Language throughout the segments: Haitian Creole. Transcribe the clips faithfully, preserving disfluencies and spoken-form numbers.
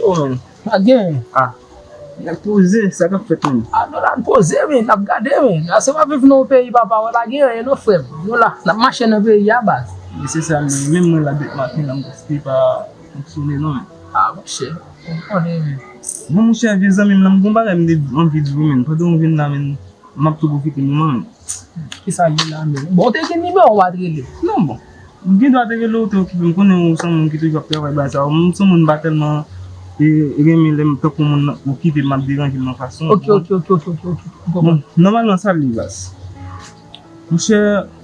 Yo, men. Pa gen. Ah. N ap poze, sa k ap fèt, men. Ah, nou la, n poze, men, n ap gade, men. Ase w ap viv nan yon peyi, papa, wè, pa gen anyen, non, frè m. Nou la, n ap mache nan peyi a, baz. Men se sa, men, menm mwen la, depi maten, la, m pa fonksyone, non, men. Ah, monchè, ou konnen, men. Bon, monchè, vye zanmi m, la, m gon bagay, m te anvi di w, men. Pandan w vin la, men. M ap tou pwofite moman an. Kisa l ye la menm? Bon, ou te gen nimewo w pa t rele. Non, bon. M gen dwa te rele w, ou te okipe. M konnen ou se yon moun ki toujou ap travay bagay sa yo. M se yon moun m pa tèlman e, renmen lè m tankou moun nan okipe, m ap deranje l nan fason. Ok, ok, ok, ok, ok, ok. M konprann. Bon, nòmalman, sa l ye, baz. Monchè,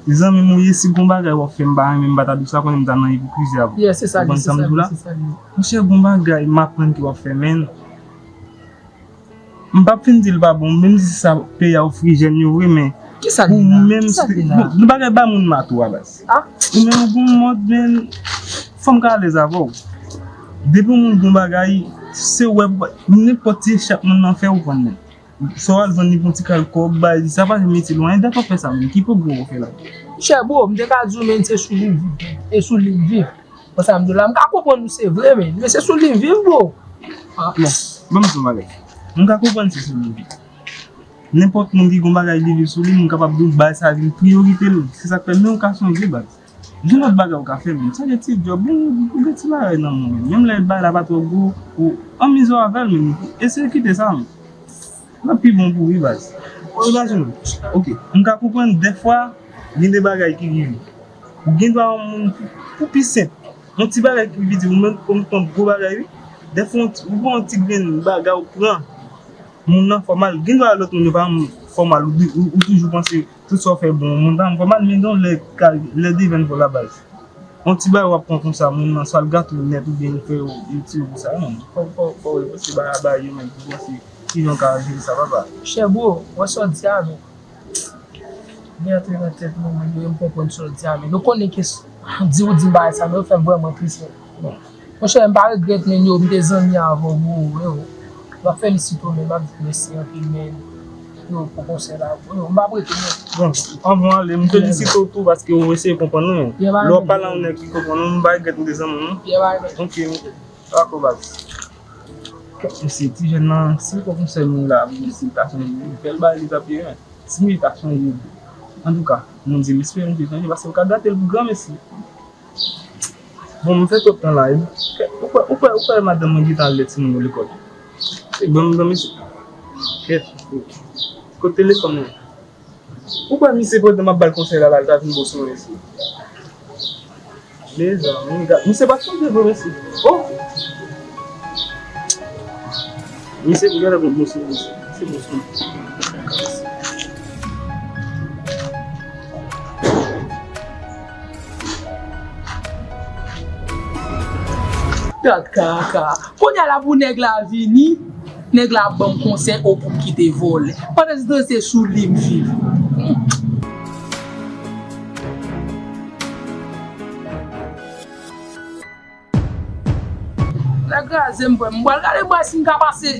zanmi m ou ye, si gon bagay w ap fè, m pa renmen, m pa ta di w sa, konnen m ta nan ipokrizi avè w. Yeah, se sa l ye, se sa l ye, se sa l ye. Monchè, gon bagay m aprann ke w ap fè, men. M p ap fin di l pa bon, menm si sa peyi a ofri jèn yo vre, men kisa pou ou menm, kisa se, bon, nou pa gen ba moun mato a baz. Ah? Ou menm ou gon mòd, men fò m ka alèz avè w. Depi yon moun gon bagay, se wè, nenpòt ti echèk moun nan fè ou pran l, men. Sa w al vann li pou yon ti kal kòb, bay li, sa pa janm itil ou anyen, dat w ap fè sa menm, ki pwogrè w fè la? Chè bro, m te ka di w, men se sou li m viv, e sou li m viv. Bon, sa m di w la, m ka konprann ou se vre, men, men se sou li m viv, bro. Ah. Bon, ban m di w, Malek. M ka konprann se sou li m viv. Nenpòt moun ki gon bagay li viv sou li, m kapab di w bay sa vin priyorite l. Se sa k fè, men ou ka sonje, baz. Gen lòt bagay ou ka fè, men. Sa gen ti djòb, ou, ou gen ti bagay nan men w, men. Menm lè bagay la pa twò gwo, ou anmize w avè l, men. Eseye kite sa, men. L ap pi bon pou ou, wi, baz. Ou imajine w. Ok, m ka konprann, dèfwa, gen de bagay ki rive. Ou gen dwa yon moun pou, pou pi senp. Yon ti bagay ki piti, ou menm kòm, kòm gwo bagay, wi. Dèfwa, yon ti, ou pran yon ti grenn bagay, ou pran moun nan fòmal. Gen dwa lòt moun yo pa fòmal, ou, ou, ou toujou panse tout sa w fè bon, moun pa fòmal, men gen yon lè ka, lè devenn vòlò la baz. Yon ti bagay w ap pran konsa, moun nan swa l gate w nèt oubyen l fè w itil pou sa, non. Fò, fò, fò w repanse bagay, bagay yo menm, pou panse kijan w ka jere sa, papa. Chè bro, wè sa w di a, men. Li antre nan tèt nou, men, yo, m konprann sa w di a, men nou konnen ke s-, di ou di m bagay sa, men yo fè m vrèman tris, men. Bon. Monchè, m pa regrèt, men, yo, m te zanmi avè w, bro, yo. M ap felisite w, men, m ap di w mèsi anpil, men, yo, pou konsèy la, bro, yo, m p ap rete, men. Bon, anvan w ale, m felisite w tou paske w eseye konprann nou, men. Lè w ap pale a yon nèg ki konprann nou, m pa regrèt m te zanmi w, non. Ok, ok. Dakò, baz. Kèt mesye, ti jèn nan, si l pran konsèy nou la, mesye, l ta chanje, bèl bagay li t ap ye, men. Si li ta chanje, antouka, Bondye, m espere Bondye chanje, paske l ka gate l pou granmesi. Bon, m fè twòp tan la, e, ou kwè, ou kwè, ou kwè madanm mwen gentan al lè timoun yo lekòl? Se granm, granmesi. Kèt, kot telefòn mwen? Ou kwè misye pandan m ap ba l konsèy la, la, l ta vin bò sou mwen mesye? Mezanmi, gad, misye pa t sonje vre mesye. Oh! Misye, gade bon, bon sou mwen mesye. Misye bon sou mwen. Gad kaka. Kounye a la pou nèg la vini, nèg la ap ban m konsèy ou pou m kite vòlè. Pandan se tan se sou li m viv. Nèg kraze m, frè m. M pral gade m wè si m ka pase